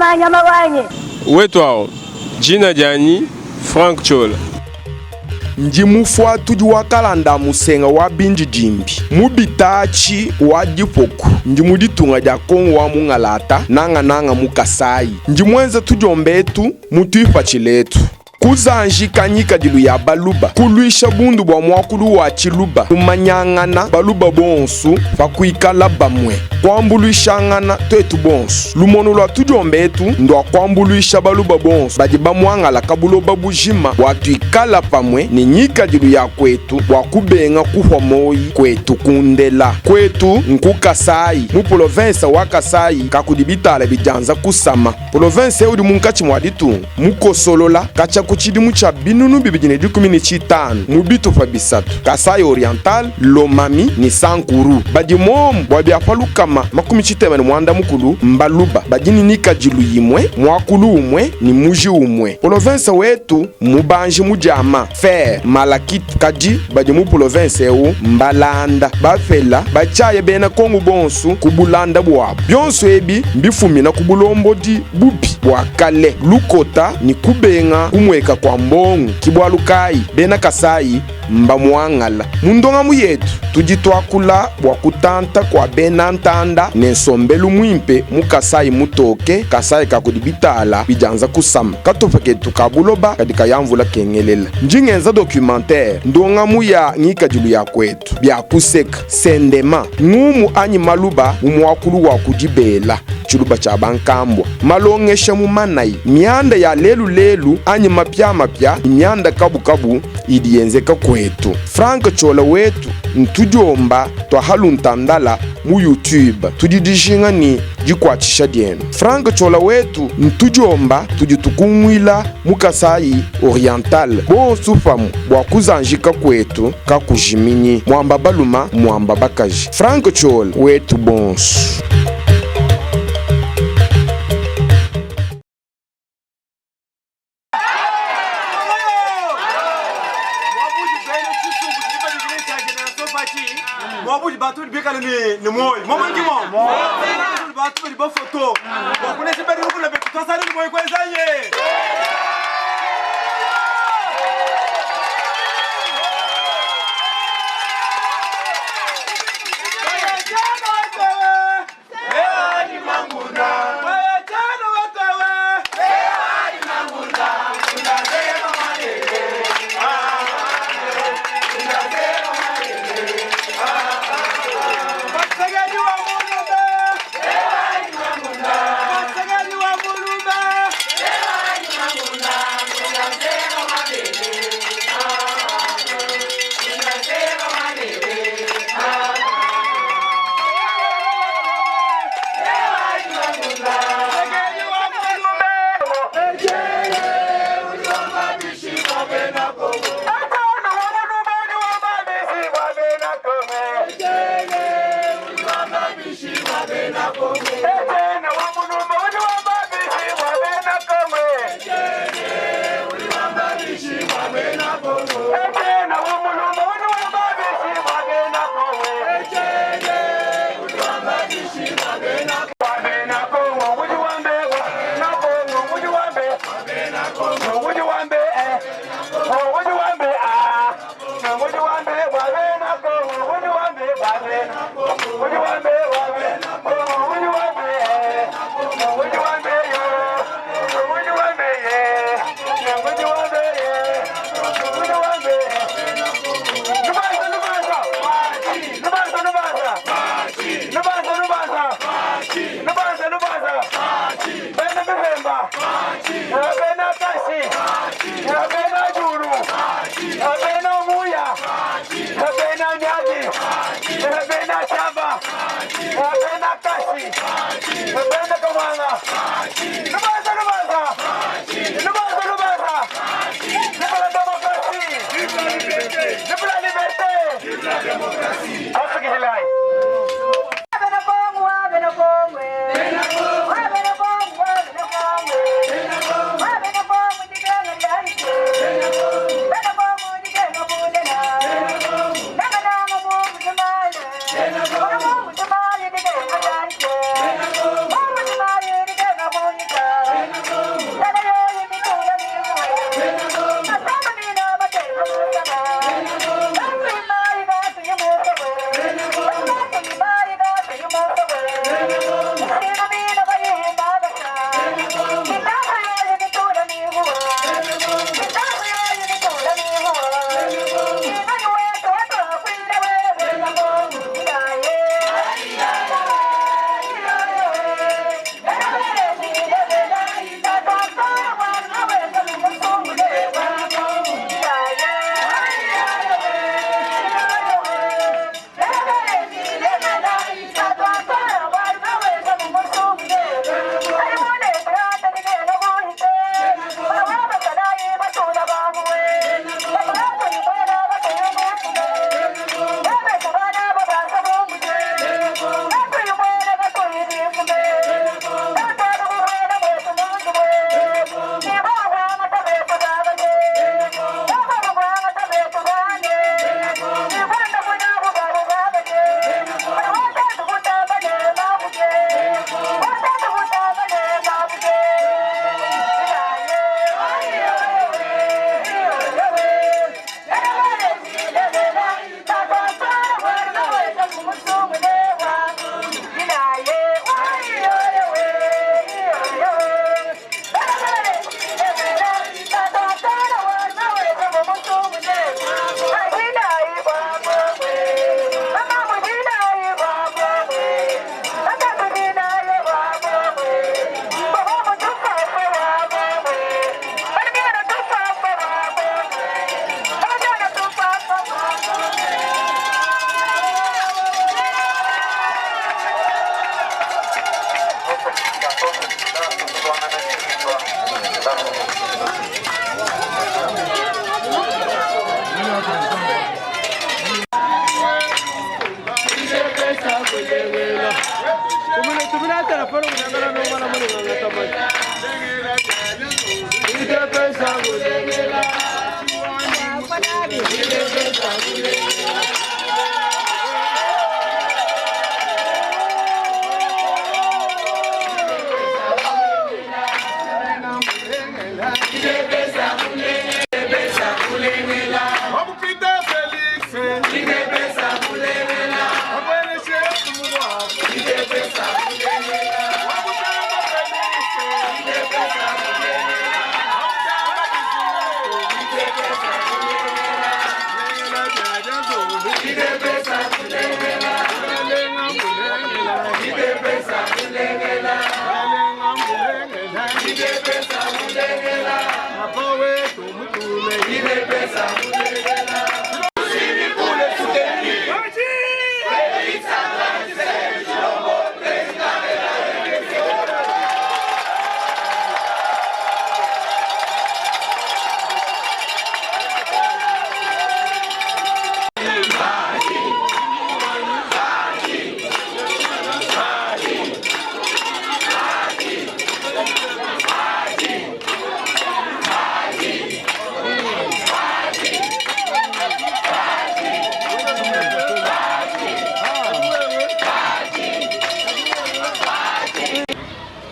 Nyama nyama wanyi. Wetu awu, dina dianyi Franck Ciola. Ndi mufuatudi wa kalanda a musenga wa bindidimbi mu bitaatshi wa dipoku. Ndi mu ditunga dia Kongo wa mungalata, nangananga mu Kasayi. Ndi muenza tudiomba etu mu tuipatshila etu. Kuzanjika ngikadilu ya Baluba, kuluisha bundu bua muakulu wa Tshiluba, kumanyangana Baluba bonsu pa kuikala bamue, kuambuluishangana tuetu bonsu. Lumonu lua tudiomba etu ndua kuambuluisha Baluba bonsu badi bamuangalaka buloba bujima bua tuikala pamue ne ngikadilu ya kuetu bua kubenga kuhua moyi kuetu kundela. Kuetu nku Kasayi, mu polovensa wa Kasayi kakudi bitala bidianza kusama. Polovense eu udi munkatshi mua ditunga, mukosolola katshia ku tshidimu tshia 2015 mu bitupa bisatu, Kasaï-Oriental, Lomami ne Sankuru. Badi muomu bua bia pa 360 mbaluba badi ne ngikadilu imue, muakulu umue ne muji umue. Polovense wetu mmubanji mu diama, fer, malachite, kadi badi mu polovense eu mbalanda, bapela, batshiaya bena Kongo bonsu ku bulanda buabu. Bionso ebi mbifumina ku bulombodi bubi bua kale, lukota ne kubenga kumueka kua mbongo. Ki bualu kayi bena Kasayi mbamuangala. Mu ndongamu yetu tudi tuakula bua kutanta kua bena ntanda ne nsombelu muimpe mu Kasayi mutoke, Kasayi ka kudi bitala bidianza kusama. Katupa ketu ka buloba kadi kaya mvula kengelela. Ndi ngenza documentaire, ndongamu ya ngikadilu ya kuetu, bia kuseka, sendema, ngumu anyi maluba mu muakulu wa ku dibela, tshiluba tshia bankambua, malongesha mu manayi, mianda ya lelu lelu anyi mapiamapia ne mianda kabukabu idi yenzeka kuetu. Franck Ciola wetu ntudiomba tua haluntandala mu YouTube. Tudi dijinga ne dikuatshisha dienu. Franck Ciola wetu ntudiomba tudi tukunguila mu Kasayi Oriental bonsu pamue bua kuzanjika kuetu kakujiminyi. Muamba baluma muamba bakaji. Franck Ciola wetu bonsu. Mwabudi bantu badi bikale ne ne muoyo momwe ki mo bantu badi bafoto bakunesha badi lukula betu twasale ne muoyo kwenzaye.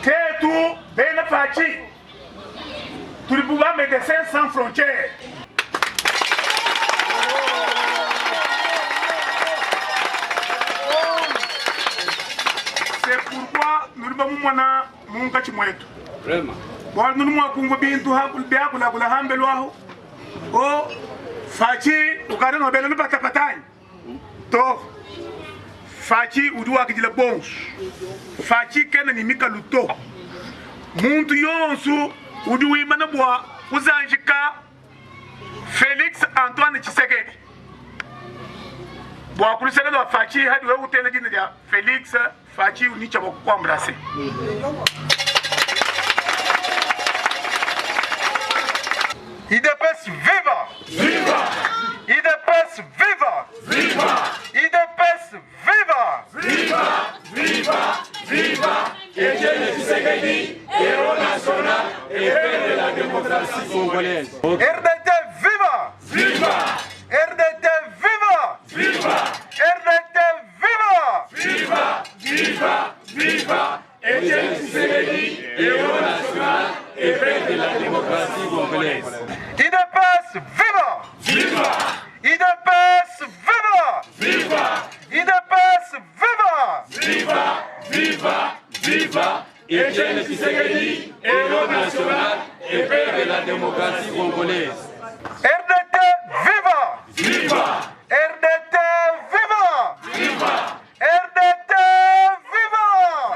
Tetu bena Fatshi tudi bu ba Medecins Sans Frontières. C'est pourquoi nudi bamumona munkatshi muetu. Bualu nudi mua kumvua bintu biakulakula hambelu ahu o Fatshi ukadi nobela lupatapata anyi? To. Fatshi udi wakidila bonsu. Fatshi kena ne mikalu to. Muntu yonsu udi wimana bua kuzanjika Felix Antoine Tshisekedi bua ku luseke lua Fatshi hadi wewe utela dina dia Felix Fatshi udi bua kukuambrase. UDPS viva! Viva! UDPS viva! Viva! UDPS viva! Viva! Viva! Viva! Etienne Tshisekedi, héros national et père de la démocratie congolaise. RDT viva! Viva! RDT viva! Viva! RDT viva! Viva! Viva! Viva! Etienne Tshisekedi, héros national et père de la démocratie congolaise. UDPS viva! Viva! UDPS viva! Viva! UDPS viva! Viva! Viva! Viva! Etienne Tshisekedi, héros national et père de la démocratie congolaise. RDT viva! Viva! RDT viva! Viva! RDT viva!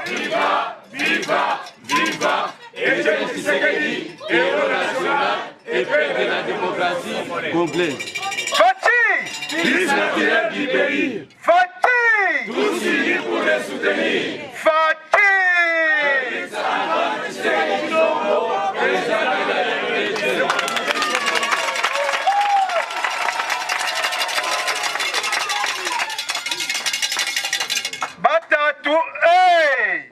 Viva! Viva! Viva! Etienne Tshisekedi, héros national et père de la démocratie congolaise. Fatshi! Fils naturel du pays, Fatshi! tous unis pour le soutenir. Fatshi! Batatu, hey!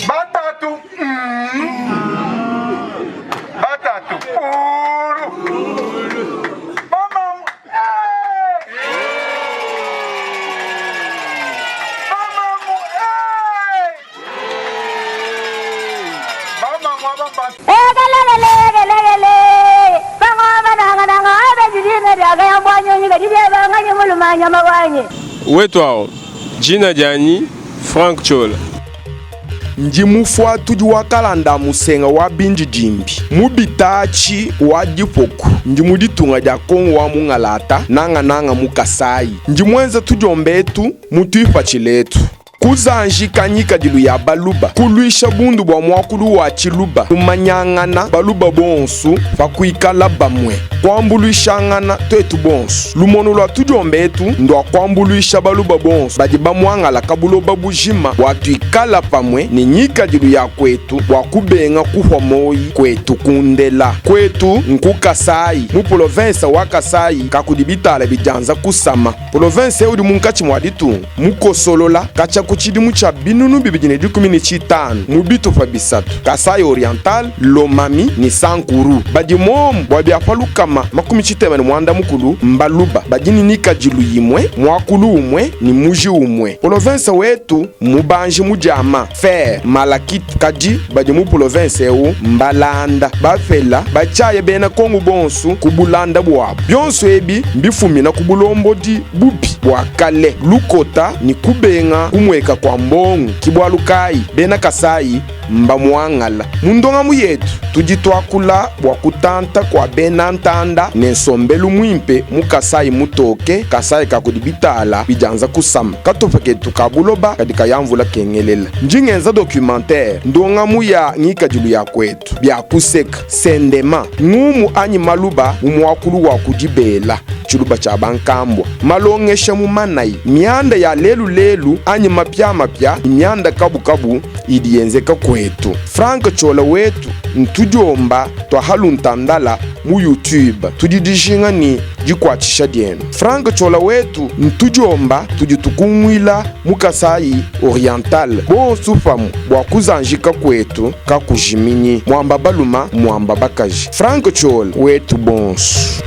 Batatu, Batatu, uru! Mama, hey! Mama, hey! Mama, mama, Wetu awo, jina dianyi Frank Chola. Ndi mufuatudi wa kalanda musenga wa bindidimbi mubitatshi wa dipoku ndi mu ditunga dia Kongo wa mungalata nangananga mu Kasai ndi muenza tudiomba etu mu tuipatshila kuzanjika nyikadilu ya baluba kulwisha bundu bua muakulu wa tshiluba kumanyangana baluba bonsu pakuikala bamue kuambuluishangana twetu bonsu lumono lua tudiomba etu ndua kuambuluisha baluba bonsu badi bamuangala kabuloba bujima bua tuikala pamue ne nyikadilu ya kwetu bua kubenga kuhwa moyi kwetu kundela kwetu nku Kasai mu province wa Kasai kakudi bitala bidianza kusama province udi munkatshi mua ditunga mukosolola katshia ku ku tshidimu tshia 2015 mu bitupa bisatu, Kasai Oriental, Lomami ne Sankuru. Badi momu bua bia pa 360 mbaluba badi ne nikadilu yimue, muakulu umue ne muji umue. Polovense wetu mmubanji mu diama, fer, malachite, kadi badi mu polovense eu mbalanda, bapela, batshiaya bena Kongu bonsu ku bulanda buabu. Bionso ebi mbifumina ku bulombodi bubi bua kale, lukota ne kubenga kumueka kua mbongu. Ki bualu kayi bena Kasayi mbamuangala. Mu ndongamu yetu, tudi tuakula bua kutanta kua bena ntanda ne nsombelu muimpe mu Kasayi mutoke, Kasayi ka kudi bitala bidianza kusama, katupa ketu ka buloba kadi kaya mvula kengelela. Ndi ngenza documentaire, ndongamu ya ngikadilu ya kuetu, bia kuseka, sendema, ngumu anyi maluba mu muakulu wa ku dibela, tshiluba tshia bankambua, malongesha mu manayi, mianda ya lelu lelu anyi mapiamapia ne mianda kabukabu idi yenzeka kuetu. Franck Ciola wetu ntudiomba tua haluntandala mu YouTube tudi dijinga ni dikuatshisha dienu. Franck Ciola wetu ntudiomba tudi tukunguila mu Kasaï Oriental bonsu pamue bua kuzanjika kuetu kakujiminyi. Muamba baluma muamba bakaji. Franck Ciola wetu bonsu.